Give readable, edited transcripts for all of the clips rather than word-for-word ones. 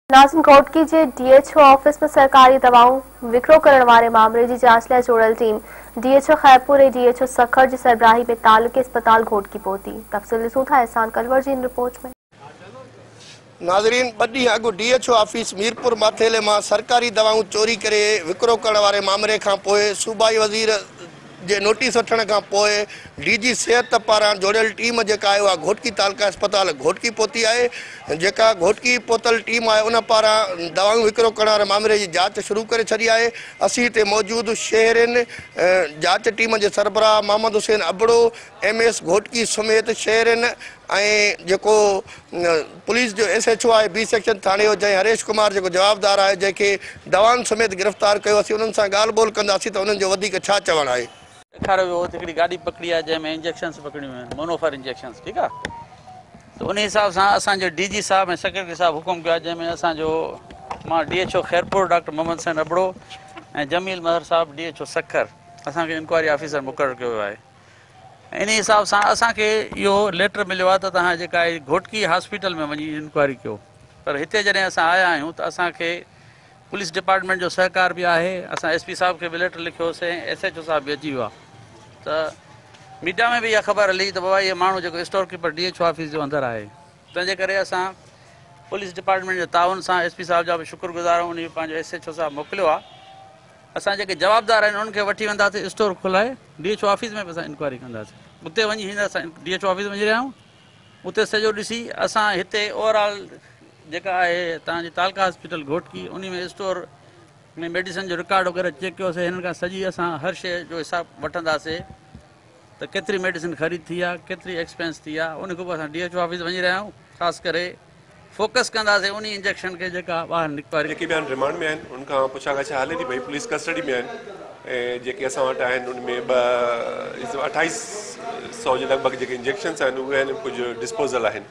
नाज़िम घोटकी जे DHO office में सरकारी दवाऊं विक्रो करण वारे मामले जी जांच लाइ जोड़ियल टीम डीएचओ खैरपुर ऐं डीएचओ सखर जी सरबराही में तालुके अस्पताल घोटकी पहुती। तफ़सील ॾिसूं था एहसान कलवर जी इन रिपोर्ट में। नाज़रीन, ॿ ॾींहं अॻु डीएचओ ऑफिस मीरपुर माथेले मां सरकारी दवाऊं चोरी करे विक्रो करण वारे मामले खां पोइ सूबाई वज़ीर जे नोटिस वठण खां पोइ डीजी सेहत पारां जोड़ियल टीम जेका आहे उहा घोटकी तालुका अस्पताल घोटकी पहुती आहे। जेका घोटकी पहुतल टीम आहे उन पारां दवाऊं विक्रो करण वारे मामले जी जांच शुरू करे छॾी आहे। असीं हिते मौजूदु शहरनि जांच टीम जे सरबराह मोहम्मद हुसैन अबड़ो, एमएस घोटकी समेत शहरनि ऐं जेको पुलिस जो एसएचओ आहे बी सेक्शन थाणे जो जंहिं हरेश कुमार जेको जवाबदार आहे जंहिंखे दवाउनि समेत गिरफ़्तार कयो, असीं उन्हनि सां ॻाल्हि ॿोल कंदासीं त उन्हनि जो वधीक छा चवणु आहे। ॾेखारियो वियो त हिकिड़ी गाॾी पकड़ी आहे जंहिंमें इंजेक्शन्स पकड़ियूं आहिनि, मोनोफर इंजेक्शन्स, ठीकु आहे। त उन हिसाब सां असांजो डीजी साहिबु ऐं सेक्रेटरी साहिबु हुकुम कयो आहे, जंहिंमें असांजो मां डीएचओ खैरपुर डॉक्टर मोहम्मद हुसैन अबड़ो ऐं जमील महर साहिबु डीएचओ सखर असांखे इंक्वायरी ऑफिसर मुक़ररु कयो वियो आहे। इन हिसाब सां असांखे इहो लेटर मिलियो आहे त तव्हां जेका आहे घोटकी हॉस्पिटल में वञी इंक्वायरी कयो, पर हिते जॾहिं असां आया आहियूं त असांखे पुलिस डिपार्टमेंट जो सहकार बि आहे। असां एसपी साहिब खे बि लेटर लिखियोसीं, एसएचओ साहिबु बि अची वियो आहे। त मीडिया में बि इहा ख़बर हली त बाबा इहो माण्हू जेको स्टोर कीपर डीएचओ ऑफिस जो अंदरि आहे, तंहिंजे करे असां पुलिस डिपार्टमेंट जे ताउन सां एसपी साहिब जा बि शुक्रगुज़ार आहियूं, उन पंहिंजो एसएचओ साहिबु मोकिलियो आहे। असां जेके जवाबदार आहिनि उन्हनि खे वठी वेंदासीं स्टोर खोलाए डीएचओ ऑफिस में बि असां इंक्वायरी कंदासीं। उते वञी हींअर असां डीएचओ ऑफिस वञी रहिया आहियूं, उते सॼो ॾिसी असां हिते ओवरऑल जेका आहे तव्हांजी तालुका हॉस्पिटल घोटकी उन में स्टोर में मेडिसिन जो रिकॉर्ड वग़ैरह चेक कयोसीं। हिननि खां सॼी असां हर शइ जो हिसाबु वठंदासीं त केतिरी मेडिसिन ख़रीद थी आहे, केतिरी एक्सपेंस थी आहे। उन खां पोइ असां डीएचओ ऑफिस वञी रहिया आहियूं, ख़ासि करे फोकस कंदासीं उन इंजेक्शन खे जेका ॿाहिरि निकितो। जेके बि आहिनि रिमांड में आहिनि उन खां पुछा ॻाछा हले थी पई, पुलिस कस्टडी में आहिनि ऐं जेके असां वटि आहिनि उन में 2800 जे लॻभॻि जेके इंजेक्शन्स आहिनि उहे आहिनि, कुझु डिस्पोज़ल आहिनि।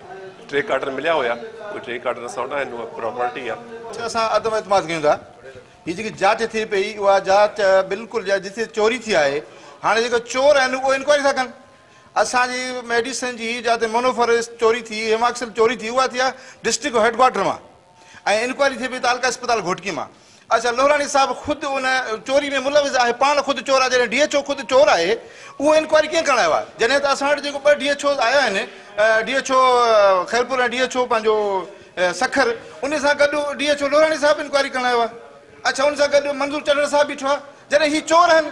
3 कार्टन मिलिया हुया, उहे 3 कार्टन असां वटि आहिनि, उहा प्रॉपर्टी आहे। असां अदम एतमाद कयूं था, हीअ जेकी जांच थिए पई उहा जांच बिल्कुलु जिते चोरी थी आहे, हाणे जेके चोर आहिनि उहे इंक्वायरी था कनि। असांजी मेडिसिन जी जिते मोनोफर चोरी थी, हेमाक्सिल चोरी थी, उहा थी आहे डिस्ट्रिक्ट हेडक्वार्टर मां ऐं इंक्वायरी थिए पई तालुका अस्पताल घोटकी मां। अच्छा, लोहरानी साहिबु ख़ुदि उन चोरी में मुलविज़ आहे, पाण ख़ुदि चोर आहे। जॾहिं डीएचओ ख़ुदि चोर आहे, उहो इंक्वायरी कीअं करण आयो आहे? जॾहिं त असां वटि जेको 2 डीएचओ आया आहिनि, डीएचओ खैरपुर ऐं डीएचओ पंहिंजो सखर, उन सां गॾु डीएचओ लोहरानी साहिबु इंक्वायरी करण आयो आहे। अच्छा, उन सां गॾु मंज़ूर चढ़ साहिबु बीठो आहे। जॾहिं हीअ चोर आहिनि,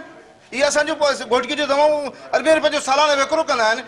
इहे असांजो घोटकी जो दवाऊं अरबे रुपये जो सालानो विकिरो कंदा आहिनि,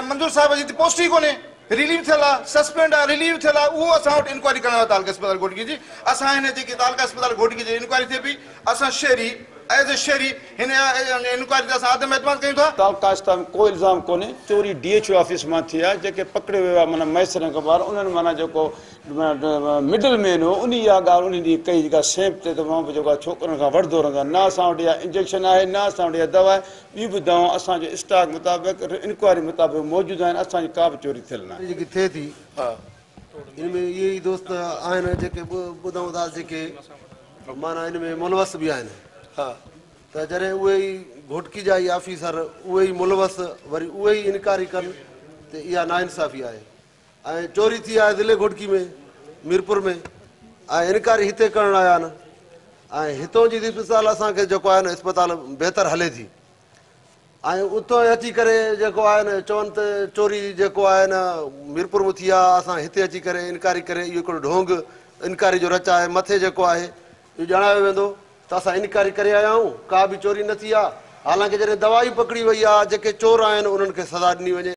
मंज़ूर साहिब जी पोस्ट ई कोन्हे, रिलीव थियल आहे, सस्पेंड आहे, रिलीव थियल आहे, उहो असां वटि इंक्वायरी करण आयो तालुका अस्पताल घोटकी जी। असां हिन जेकी तालुका अस्पताल घोटकी जी इंक्वायरी थिए पई, असां शहरी एज ए शहरी हिन इंक्वायरी ते असां आदम एतमाद कयूं था। तालुका अस्पताल में को इल्ज़ाम कोन्हे, चोरी डीएचओ ऑफिस मां थी आहे, जेके पकड़े वियो आहे माना मैसरनि खां ॿाहिरि, उन्हनि माना जेको मिडल मैन हो उन इहा ॻाल्हि उन ॾींहुं कई, जेका सेंप ते त मां जेको आहे छोकिरनि खां वठंदो रहंदो आहे। न असां वटि इहा इंजेक्शन आहे, न असां वटि इहा दवा आहे, ॿियूं बि दवाऊं असांजे स्टॉक मुताबिक़ इंक्वायरी मुताबिक़ मौजूदु आहिनि, असांजी का बि चोरी थियल न आहे। जेकी थिए थी इन में इहे ई दोस्त आहिनि जेके ॿुधूं था, जेके माना इन में मुलवस बि आहिनि। हा, त जॾहिं उहे ई घोटकी जा ई ऑफिसर उहे ई मुलवस वरी उहे ई इनकारी कनि त इहा नाइंसाफ़ी आहे। ऐं चोरी थी आहे ज़िले घोटकी में मीरपुर में ऐं इनकारी हिते करण आया आहिनि। ऐं हितां जी अस्पताल असांखे जेको आहे न अस्पताल बहितर हले थी ऐं उतां अची करे जेको आहे न चवनि त चोरी जेको आहे न मीरपुर में थी आहे, असां हिते अची करे इनकारी करे, इहो हिकिड़ो ढोंग इनकारी जो रच आहे। मथे जेको आहे इहो ॼाणायो वेंदो त असां इनकारी करे आया आहियूं, का बि चोरी न थी आहे। हालांकि जॾहिं दवाई पकड़ी वई आहे, जेके चोर आहिनि उन्हनि खे सज़ा ॾिनी वञे।